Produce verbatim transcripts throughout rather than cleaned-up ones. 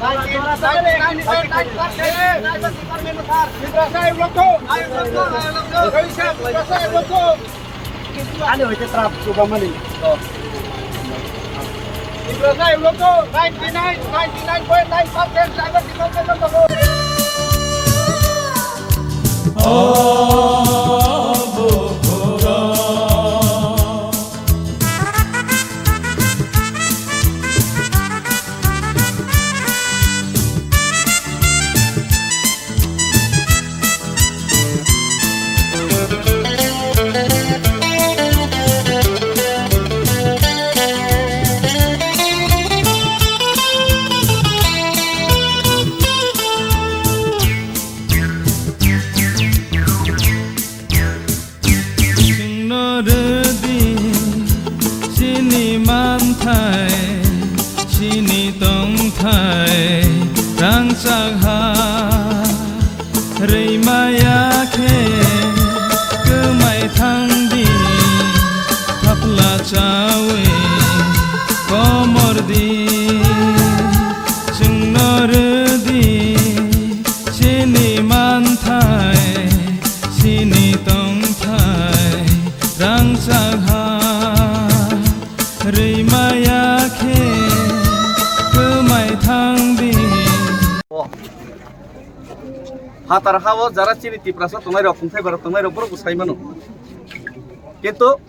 Ani hoite trap chubamani. Tiprasa ulo to ninety nine, ninety nine point nine percent driver department of the road. Chwngno rwdi chini manthai, chini tongthai rangchak ha. Rwi maya khe kwmai thangdi, thapla chawi komordi. Chwngno rwdi chini manthai, chini tongthai rangchak ha. Rwi maya khe kwmai thangdi. Phatar hao jara chini Tiprasa tongnai rok, khungthai bara tongnai rok, borok bo sai mano. Kintu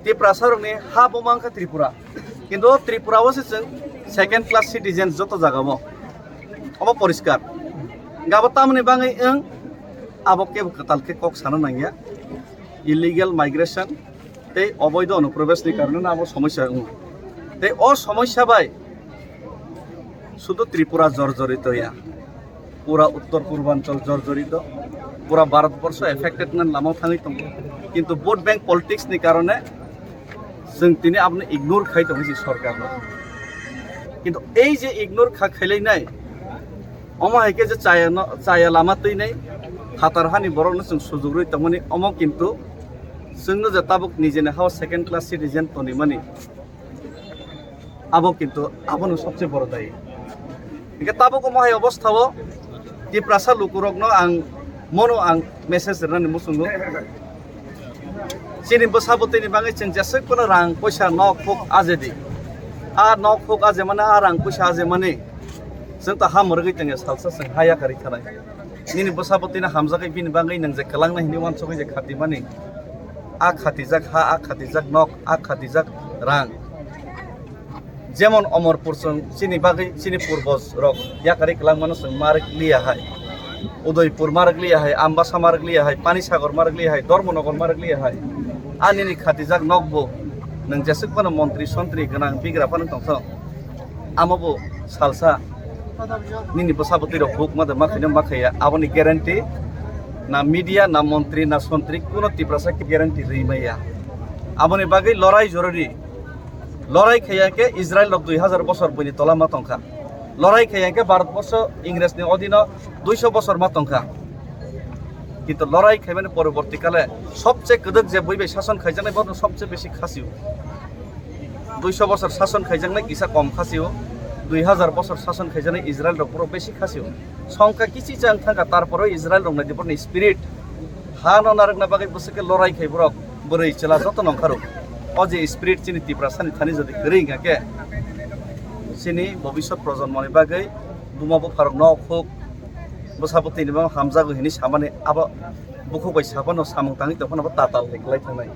Tiprasa rokni ha bo mankha Tripura. Kintu Tripura o se chwng second class citizen joto jaga o. Obo poriskar. Gabo tamoni bangwi wng abo kebo kwtal khe kok sana nangya. Illegal migration tei oboido onuprobeshni karone abo somosya wngo. Tei o somosya bai sudu Tripura jorjorito ya, pura Uttor Purbanchal jorjorito, pura Bharatborsho affected nani lamao thangwi tongo. Kintu vote bank politics ni karone chwng tini abono ignore khai tongo si sorkarno. Kintu ei je ignore kha khailainai, omo hai khe je chaya no, chaya lama twinai, phatar hani borokno chwng sujukrwi tongmani, omo kintu chwngno je tabuk nijeni hao second class citizen tonimani, abo kintu abono sobse boro dayi. Hingke tabuk omo hai obostha o Tiprasa lukurokno ang mono ang message rwnani muchungo. Chini bwsa bwtwini bagwi chwng jeswk phano rang poisa nok huk ajedi. A nok huk ajemani, a rang poisa ajemani. Chwng ta ha mwrwgwi tongya salsa chwng ha yakarwi thanai. Nini bwsa bwtwino hamjagwi bini bagwi nwng je kwlangnai hinwi uansugwi je khatimani. A khatijak ha, a khatijak nok, a khatijak rang. Jemon Omorpur chwng chini bagwi chini purbo rok yakarwi kwlangmano chwng marwk liya hai. Udaipur marwk liya hai, Ambasa marwk liya hai, Panisagar marwk liya hai, Dharmanagar marwk liya hai. A nini khatijak nokbo nwng jeswk phano montri sontri gwnang bigra phano tongthok. Amo bo salsa nini bwsa bwtwi rok buk ma de ma khaino ma khaiya, aboni guarantee na media, na montri, na sontri, kuno Tiprasa guarantee rwi maya. Aboni bagwi lorai jorori. Lorai khaiya khe Israel rok dui hazar bosor buini tola ma tongkha. Lorai khaiya khe Bharat borsho Ingres ni odino duiso bosor ma tongkha. Kintu lorai khaimani poroborti kale sobse kwdwk je bui bai sason khaijaknai bono sobse besi khasio. Duiso bosor sason khaijaknai kisa kom khasio. Dui hazar bosor sason khaijaknai Israel rok borok besi khasio. Songkha kichi chang thangkha, tarpore Israel rok naidi borokni spirit. Ha no narwkna bagwi bwswk khe lorai khai borok, bwrwi chwla joto nongkha rw. O je spirit chini Tiprasani thani jodi kwrwi wngkha khe, chini bobiswt projonmoni bagwi buma bupharok nok huk, bwsa bwtwini bagwi hamjago hinwi samani abo bukhuk bai saphano samung tangwi tongphano abo tatal hai kwlai thangnai.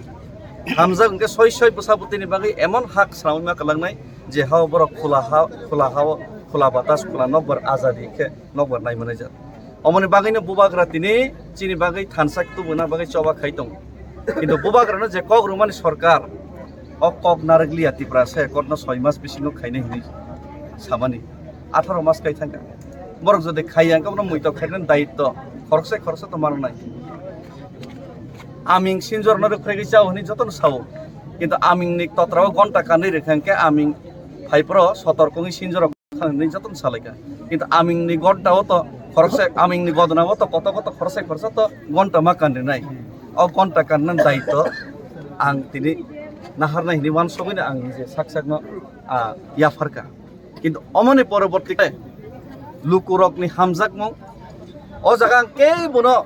Hamjak hwnkhe soi soi bwsa bwtwini bagwi emon hak swnamwi ma kwlangnai je hao borok khula ha, khula hao, khula batas, khula nokbar azadi khe nokbar nai manai jak. Omoni bagwino bubagra tini chini bagwi thansa tubuna bagwi choba khai tongo. Kintu bubagrano je kok rwmani sorkar, o kok narwk liya Tiprasa accord no soi mas bisingo khainai hinwi samani. Atharo mas kai thangkha. Borok jodi khaiya wngkha bono muitok khainani dayitto khoroksa khoroksa to mananai. Aming sinjor no rwkphraigwi chao hinwi jotono sao. Kintu amingni totrao gonta kanwi rwkha hwnkhe aming phaiphro sotorkongwi sinjorok thangwi jotono salaikha. Kintu amingni gonta o to khoroksa, amingni godona o to koto koto khoroksa khoroksa to gonta ma kanrinai. O gonta kannani dayitto ang tini naharnai hinwi uansugwino ang nije sak sakno, ah, yapharkha. Kintu omoni poroborti khe lukurokni hamjakmung. O jaga ang kebono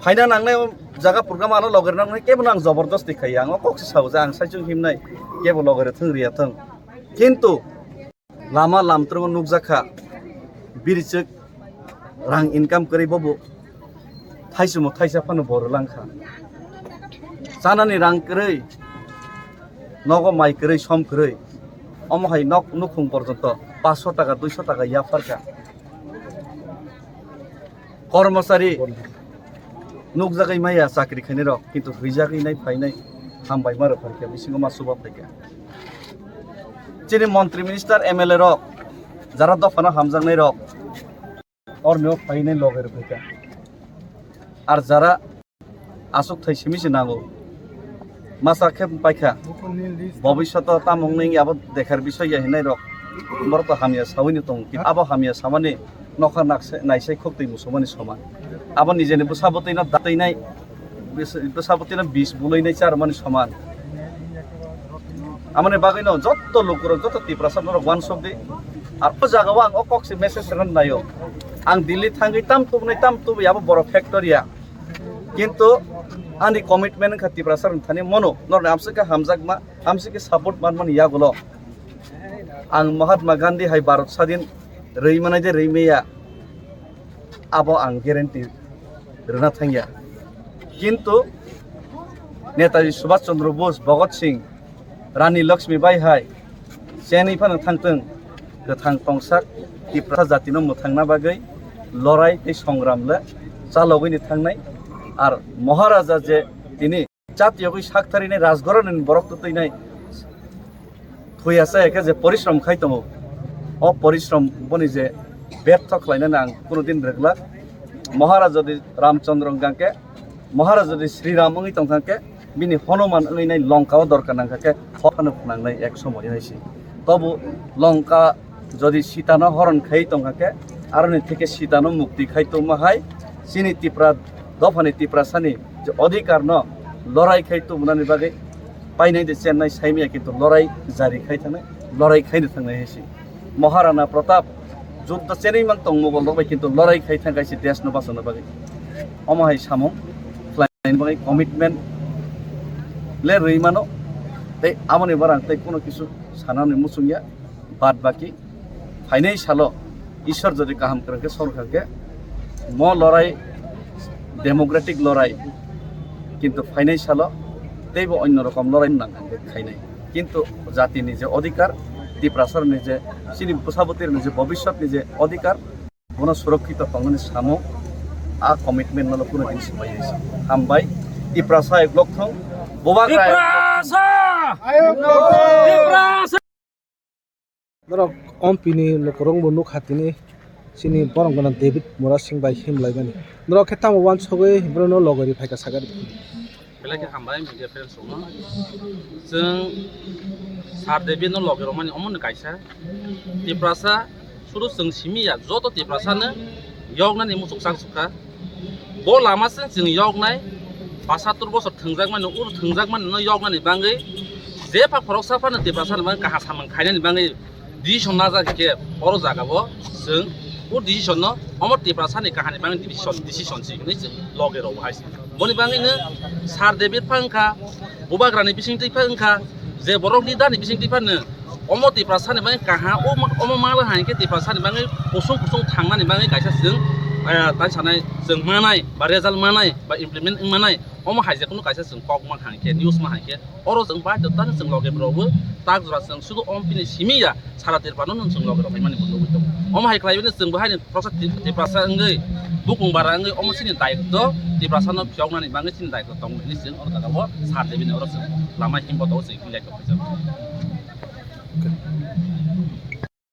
phaina nangnai, o jaga program ano logerna nangnai, kebono ang jobordosti khaiya. Ang o kok se sao je ang saichung himnai, kebo logere thung riya thung. Kintu lama lamtrongo nukjakha, birichwk rang income kwrwi bobo thaisimo thaisa phano bo rwlangkha. Chanani rang kwrwi, nogo mai kwrwi, som kwrwi, omo hai nok nukhung porjonto paanch sho taka, dui sho taka yapharkha. Kormosari nukjagwi maya chakri khainai rok, kintu huijagwi nai phainai hambai ma rok phaikha, bisingo ma chuba phaikha. Chini montri minister M L A rok, jara dophano hamjaknai rok, orni o phainai loge rok phaikha. Ar jara aswk thai simi se nango. Masa khe paikha. Bobishoto tamung nung abo dekhar bisoi ya hinai rok. Borok to hamya sawi ni tongo. Abo hamya samani nokha nakse-, naisai khok twi musumani soman. Abo nijeni bwsa bwtwi no datwi nai, bwsa, bwsa bwtwi no bis bulwi nai charmani soman. Amoni bagwi no jotto lukurok, jotto Tiprasa norok uansuk di. Ar o jaga o ang o kok se message rwna naio. Ang Delhi thangwi tam tubunai tam tubui abo borok factory ya. Kintu ani commitment wngkha Tiprasa rwng thani mono norni amswk khe hamjakma, amswk khe support manmani yagulo. Ang Mahatma Gandhi hai Bharat sadin rwi manai de rwi maya, abo ang guarantee rwna thangya. Kintu Netaji Subhash Chandra Bose, Bhagat Singh, Rani Lakshmi Bai hai chenwi phano thangtwng, kwthang tongsak Tiprasa jatino mwthangna bagwi lorai tei songram le chalogwini thangnai. Ar Maharaja je tini chatiyogwi sak tharinai rajgoronini borok twtwinai thwi asa khe je porishrom khai tongo, o porishrom boni je bertho khlainani ang kuno din rwglak. Maharaja jodi Ramchandra wngkha khe, Maharaja jodi Sri Ram wngwi tongkha khe, bini Hanuman wngwi nai Lanka o dorkar nangkha khe, phano phnangnai ek somoy hai se. Tobo Lanka jodi Sita no horon khai tongkha khe, aroni theke Sita no mukti khai tongma hai, chini Tipra dophani Tiprasani je odhikar no lorai khai tubunani bagwi painai de chennai saimaya, kintu lorai jari khai thangnai, lorai khaino thangnai hai se. Maharana Pratap juddo chenwi mang tong Mughal rok bai, kintu lorai khai thang kaisa desh no bachana bagwi. Omo hai samung khlaina bagwi commitment le rwi mano, tei aboni barang tei kuno kisu sanani muchungya, bad baki phainai salo Ishwar jodi kaham kwrwng khe sorkar khe mo lorai democratic lorai, kintu phainai salo teibo onno rokom lorai nang khainai. Kintu jatini je odhikar, Tiprasarni je, chini bwsabwtwirokni je bobiswtni je odhikar, bono surokkito tongmani samung, a commitment no kuno din swbai risi. Hambai, Tiprasa ekloktong, Bubagra Tiprasa! Tiprasa! Norok ompini lukurokbo nukha tini chini borok gana David Murasing bai himlaimani. Norok khe tamo uansugwi borokno logori phaikha sakha. Belai khe hambai media friends rokno. Chwng Sir David no loge rwmani omo ni kaisa Tiprasa suru chwng simi ya, joto Tiprasa no yoknani muchuk chang sukha. Bo lama se chwng yoknai, pasattur bosor thwngjak mani, ur thwngjak mani no yoknani bangwi je pha khoroksa phano Tiprasa ni bangwi kaham samung khainani bangwi decision najak khe oro jaga o chwng o decision no omo Tiprasa ni kaham ni bangwi decision, decision si hinwi chwng loge rw hai se. Boni bangwi no Sir David pha wngkha, Bubagra ni bising twi pha wngkha, je borok leader ni bising twi phano omo Tiprasa ni bangwi kaham, o ma-, omo mala hai khe Tiprasa ni bangwi kusung kusung thangnani bangwi kaisa chwng, eh, tai sanai chwng manai ba result manai ba implement wng manai, omo hai je kunu kaisa chwng kok ma hai khe, news ma hai khe, oro chwng bai to tang chwng loge rw bo tak jora chwng sudu ompini simi ya, sara Tiprasa no chwng loge rw mani bo nugwi tongo. Omo hai khlai bini chwng bo hai ni khoroksa Ti-, Tiprasa wngwi, bukung bara wngwi, omo chini daitw Tiprasa no phiyoknani bangwi chini daitw tongo hinwi chwng oro jaga o sa tei bini oro chwng lama himbo tongo chwng hinlai tongkha.